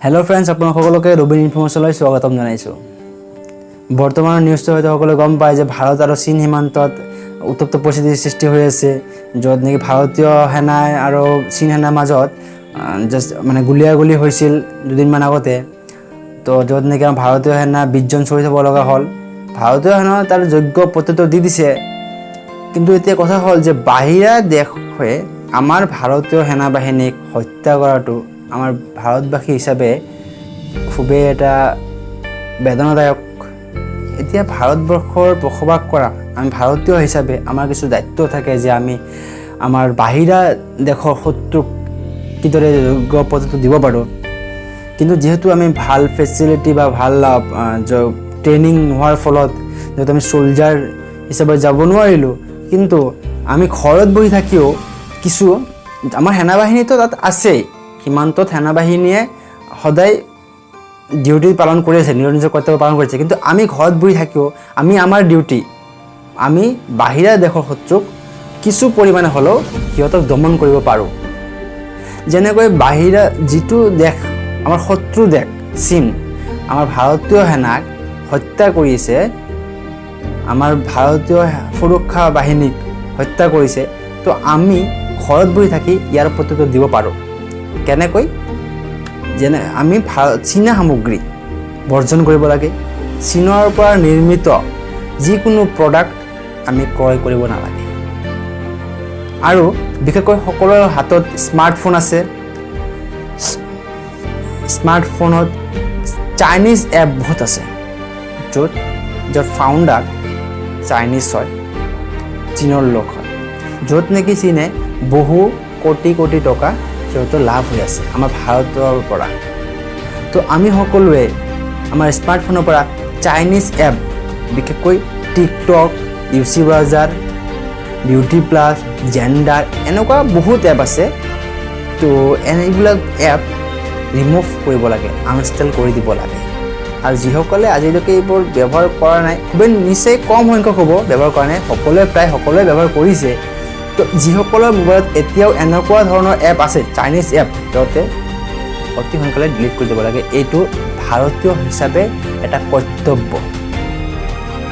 Hello' friends, আপোনালোক সকলোকে ৰবীন ইনফৰ্মেশ্যনলৈ স্বাগতম জনাইছোঁ। বৰ্তমানৰ নিউজটো হয়তো সকলোৱে গম পায় যে ভাৰত আৰু চীন সীমান্তত উত্তপ্ত পৰিস্থিতিৰ সৃষ্টি হৈ আছে, য'ত নেকি ভাৰতীয় সেনাই আৰু চীন সেনাৰ মাজত জাষ্ট মানে গুলীয়াগুলি হৈছিল দুদিনমান আগতে। তো য'ত নেকি আমাৰ ভাৰতীয় সেনা 20জন শ্বহীদ হ'ব লগা হ'ল। ভাৰতীয় সেনা তাৰ যোগ্য প্ৰত্যুত্তৰ দি দিছে। কিন্তু এতিয়া কথা হ'ল যে বাহিৰা দেশে আমাৰ ভাৰতীয় সেনাবাহিনীক হত্যা কৰাটো আমাৰ ভাৰতবাসী হিচাপে খুবেই এটা বেদনাদায়ক। এতিয়া ভাৰতবৰ্ষৰ বসবাস কৰা আমি ভাৰতীয় হিচাপে আমাৰ কিছু দায়িত্ব থাকে যে আমি আমাৰ বাহিৰা দেশৰ শত্ৰুক কিদৰে যোগ্য প্ৰত্যুত্তৰ দিব পাৰোঁ। কিন্তু যিহেতু আমি ভাল ফেচিলিটি বা ভাল ট্ৰেইনিং নোহোৱাৰ ফলত যিহেতু আমি চ'লজাৰ হিচাপে যাব নোৱাৰিলোঁ, কিন্তু আমি ঘৰত বহি থাকিও কিছু আমাৰ সেনাবাহিনীতো তাত আছেই। সীমান্তত সেনাবাহিনীয়ে সদায় ডিউটি পালন কৰি আছে, নিজৰ নিজৰ কৰ্তব্য পালন কৰিছে। কিন্তু আমি ঘৰত বহি থাকিও আমি আমাৰ ডিউটি, আমি বাহিৰা দেশৰ শত্ৰুক কিছু পৰিমাণে হ'লেও সিহঁতক দমন কৰিব পাৰোঁ। যেনেকৈ বাহিৰা যিটো দেশ, আমাৰ শত্ৰু দেশ চীন, আমাৰ ভাৰতীয় সেনাক হত্যা কৰিছে, আমাৰ ভাৰতীয় সুৰক্ষা বাহিনীক হত্যা কৰিছে, তো আমি ঘৰত বহি থাকি ইয়াৰ প্ৰত্যুত্তৰ দিব পাৰোঁ। কেনেকৈ? যেনে আমি চীনা সামগ্ৰী বৰ্জন কৰিব লাগে। চীনৰ পৰা নিৰ্মিত যিকোনো প্ৰডাক্ট আমি ক্ৰয় কৰিব নালাগে। আৰু বিশেষকৈ সকলোৰে হাতত স্মাৰ্টফোন আছে। স্মাৰ্টফোনত চাইনিজ এপ বহুত আছে, য'ত ফাউণ্ডাৰ চাইনিজ হয়, চীনৰ লোক হয়, য'ত নেকি চীনে বহু কোটি কোটি টকা সিহঁতৰ লাভ হৈ আছে আমাৰ ভাৰতৰ পৰা। তো আমি সকলোৱে আমাৰ স্মাৰ্টফোনৰ পৰা চাইনিজ এপ, বিশেষকৈ TikTok, U C browser, beauty plus, gender, এনেকুৱা বহুত এপ আছে। তো এইবিলাক এপ ৰিমুভ কৰিব লাগে, আনইনষ্টল কৰি দিব লাগে। আৰু যিসকলে আজিলৈকে এইবোৰ ব্যৱহাৰ কৰা নাই, খুবেই নিচেই কম সংখ্যক হ'ব ব্যৱহাৰ কৰা নাই, সকলোৱে, প্ৰায় সকলোৱে ব্যৱহাৰ কৰিছে। তো যিসকলৰ মোবাইলত এতিয়াও এনেকুৱা ধৰণৰ এপ আছে, চাইনিজ এপ, সিহঁতে অতি সোনকালে ডিলিট কৰি দিব লাগে। এইটো ভাৰতীয় হিচাপে এটা কৰ্তব্য,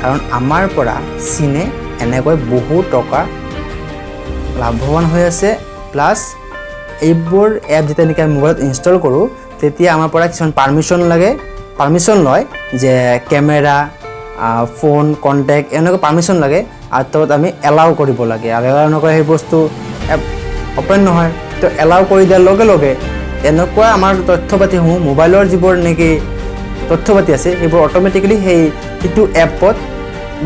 কাৰণ আমাৰ পৰা চীনে এনেকৈ বহু টকা লাভৱান হৈ আছে। প্লাছ এইবোৰ এপ যেতিয়া নেকি আমি মোবাইলত ইনষ্টল কৰোঁ, তেতিয়া আমাৰ পৰা কিছুমান পাৰ্মিশ্যন লাগে, পাৰ্মিশ্যন লয় যে কেমেৰা, ফোন, কণ্টেক্ট, এনেকুৱা পাৰ্মিশ্যন লাগে। আৰু তলত আমি এলাউ কৰিব লাগে আৰু এলাউ নকৰে সেই বস্তু এপ অ'পেন নহয়। তো এলাউ কৰি দিয়াৰ লগে লগে এনেকুৱা আমাৰ তথ্য পাতিসমূহ, মোবাইলৰ যিবোৰ নেকি তথ্য পাতি আছে, সেইবোৰ অট'মেটিকেলি সেইটো এপত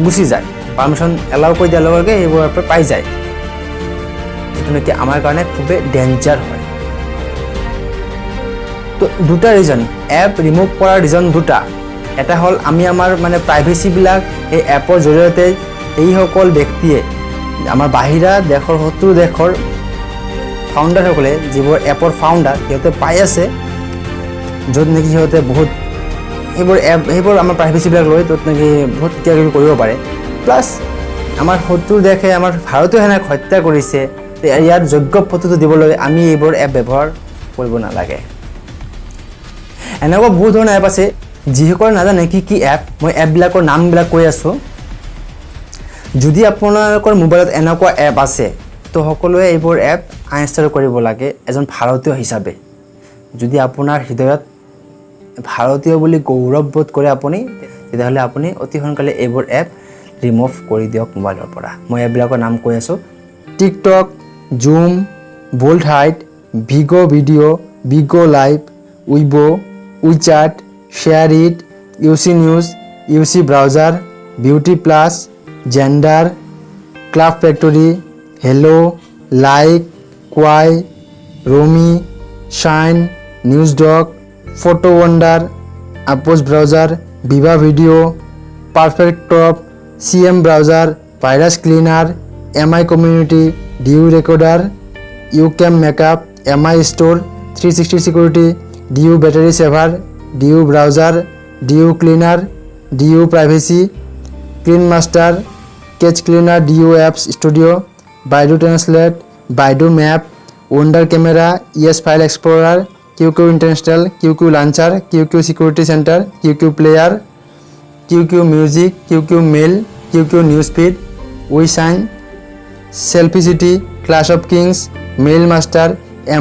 গুচি যায়। পাৰ্মিশ্যন এলাউ কৰি দিয়াৰ লগে লগে সেইবোৰ এপে পাই যায়, যিটো নেকি আমাৰ কাৰণে খুবেই ডেঞ্জাৰ হয়। তো দুটা ৰিজন, এপ ৰিমুভ কৰাৰ ৰিজন দুটা। এটা হ'ল আমি আমাৰ মানে প্ৰাইভেচিবিলাক এই এপৰ জৰিয়তে এইসকল ব্যক্তিয়ে, আমাৰ বাহিৰা দেশৰ শত্ৰু দেশৰ ফাউণ্ডাৰসকলে, যিবোৰ এপৰ ফাউণ্ডাৰ, সিহঁতে পাই আছে, য'ত নেকি সিহঁতে বহুত সেইবোৰ এপ, সেইবোৰ আমাৰ প্ৰাইভেচিবিলাক লৈ য'ত নেকি বহুত কিবা কিবি কৰিব পাৰে। প্লাছ আমাৰ শত্ৰু দেশে আমাৰ ভাৰতীয় সেনাক হত্যা কৰিছে, তে ইয়াৰ যোগ্য প্ৰত্যুত্তৰ দিবলৈ আমি এইবোৰ এপ ব্যৱহাৰ কৰিব নালাগে। এনেকুৱা বহুত ধৰণৰ এপ আছে। যিসকলে নাজানে কি কি এপ, মই এপবিলাকৰ নামবিলাক কৈ আছোঁ। যদি আপোনালোকৰ মোবাইলত এনেকুৱা এপ আছে, তো সকলোৱে এইবোৰ এপ আনইনষ্টল কৰিব লাগে। এজন ভাৰতীয় হিচাপে যদি আপোনাৰ হৃদয়ত ভাৰতীয় বুলি গৌৰৱবোধ কৰে আপুনি, তেতিয়াহ'লে আপুনি অতি সোনকালে এইবোৰ এপ ৰিমুভ কৰি দিয়ক মোবাইলৰ পৰা। মই এপবিলাকৰ নাম কৈ আছোঁ: TikTok, Zoom, Vault Hide, Vigo' Video', Bigo' Live, Weibo', WeChat, share it, U C news, U C browser, beauty plus, gender, club factory, hello, like, কোৱাই, ৰমি, shine, news dog, photo wonder, আপোজ browser, Viva video, perfect crop, C M browser, virus cleaner, M I community, due recorder, you came makeup, M I store, 360 security, due battery saver, due browser, due cleaner, due privacy, clean master, case cleaner, due apps studio, Baidu translate, Baidu map, wonder camera, yes file explorer, QQ International, QQ Launcher, QQ Security Center, QQ Player, QQ Music, QQ Mail, QQ News Feed, WeSing, Selfie City, Clash of Kings, Mail Master,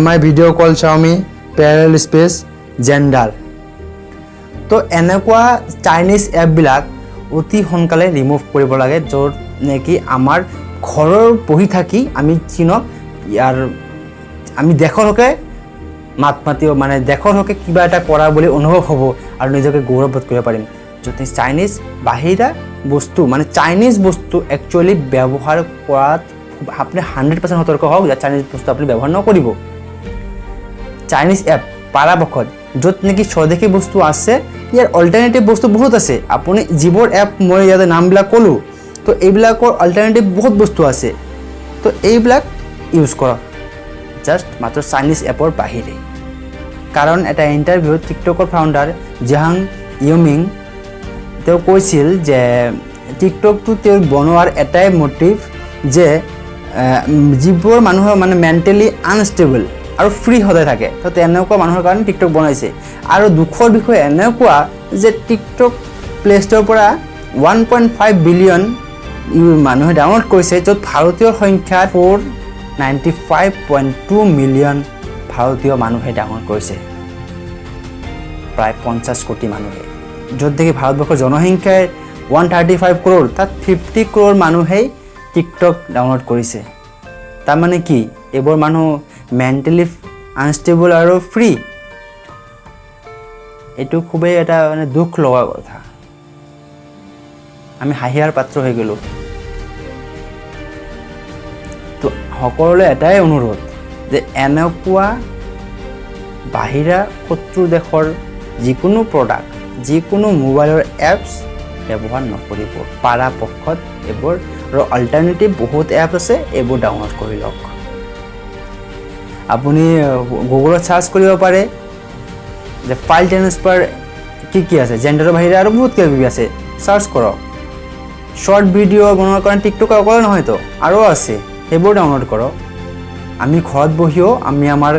Mi Video Call Xiaomi, Parallel Space, Xender। তো এনেকুৱা Chinese এপবিলাক অতি সোনকালে remove কৰিব লাগে, য'ত নেকি আমাৰ ঘৰৰ বহি থাকি আমি চীনক ইয়াৰ আমি দেশৰ হকে মাত মাতিব, মানে দেশৰ হকে কিবা এটা কৰা বুলি অনুভৱ হ'ব আৰু নিজকে গৌৰৱবোধ কৰিব পাৰিম। যদি চাইনিজ বাহিৰা বস্তু, মানে চাইনিজ বস্তু একচুৱেলি ব্যৱহাৰ কৰাত আপুনি 100% সতৰ্ক হওক যে চাইনিজ বস্তু আপুনি ব্যৱহাৰ নকৰিব। চাইনিজ এপ পৰাপক্ষত য'ত নেকি স্বদেশী বস্তু আছে, ইয়াৰ অল্টাৰনেটিভ বস্তু বহুত আছে। আপুনি যিবোৰ এপ মই ইয়াতে নামবিলাক ক'লোঁ, তো এইবিলাকৰ অল্টাৰনেটিভ বহুত বস্তু আছে, তো এইবিলাক ইউজ কৰক, জাষ্ট মাত্ৰ চাইনিজ এপৰ বাহিৰে। কাৰণ এটা ইণ্টাৰভিউত টিকটকৰ ফাউণ্ডাৰ জাহাং য়ুমিং তেওঁ কৈছিল যে টিকটকটো তেওঁৰ বনোৱাৰ এটাই মটিভ যে যিবোৰ মানুহৰ মানে মেণ্টেলি আনষ্টেবল আৰু ফ্ৰী সদায় থাকে, তো তেনেকুৱা মানুহৰ কাৰণে টিকটক বনাইছে। আৰু দুখৰ বিষয় এনেকুৱা যে টিকটক প্লে ষ্ট'ৰৰ পৰা 1.5 বিলিয়ন মানুহে ডাউনলোড কৰিছে, য'ত ভাৰতীয়ৰ সংখ্যা 495.2 million ভাৰতীয় মানুহে ডাউনলোড কৰিছে, প্ৰায় 50 কোটি মানুহে। য'ত দেখি ভাৰতবৰ্ষৰ জনসংখ্যাই 135 ক্ৰ'ৰ, তাত 50 ক্ৰ'ৰ মানুহেই টিকটক ডাউনলোড কৰিছে। তাৰমানে কি এইবোৰ মানুহ মেণ্টেলি আনষ্টেবল আৰু ফ্ৰী? এইটো খুবেই এটা মানে দুখ লগা কথা। আমি হাঁহিয়াৰ পাত্ৰ হৈ গ'লোঁ। তো সকলোলৈ এটাই অনুৰোধ যে এনেকুৱা বাহিৰা শত্ৰু দেশৰ যিকোনো প্ৰডাক্ট, যিকোনো মোবাইলৰ এপছ ব্যৱহাৰ নকৰিব। পৰাপক্ষত এইবোৰ অল্টাৰনেটিভ বহুত এপ আছে, এইবোৰ ডাউনলোড কৰি লওক। আপুনি গুগলত চাৰ্চ কৰিব পাৰে যে ফাইল ট্ৰেন্সফাৰ কি কি আছে। জেণ্ডাৰৰ বাহিৰে আৰু বহুত কিবা কিবি আছে, চাৰ্চ কৰক। শ্বৰ্ট ভিডিঅ' বনোৱাৰ কাৰণে টিকটক অকলে নহয়তো, আৰু আছে, সেইবোৰ ডাউনলোড কৰক। আমি ঘৰত বহিও আমি আমাৰ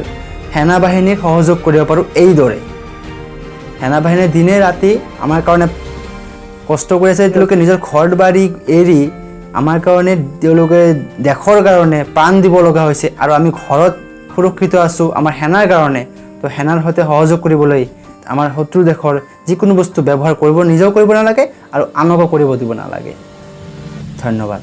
সেনা বাহিনীক সহযোগ কৰিব পাৰোঁ। এইদৰে সেনা বাহিনীয়ে দিনে ৰাতি আমাৰ কাৰণে কষ্ট কৰি আছে। তেওঁলোকে নিজৰ ঘৰ বাৰী এৰি আমাৰ কাৰণে, তেওঁলোকে দেশৰ কাৰণে প্ৰাণ দিব লগা হৈছে আৰু আমি ঘৰত সুৰক্ষিত আছোঁ আমাৰ সেনাৰ কাৰণে। তো সেনাৰ সৈতে সহযোগ কৰিবলৈ আমাৰ শত্ৰু দেশৰ যিকোনো বস্তু ব্যৱহাৰ কৰিব, নিজেও কৰিব নালাগে আৰু আনকো কৰিব দিব নালাগে। ধন্যবাদ।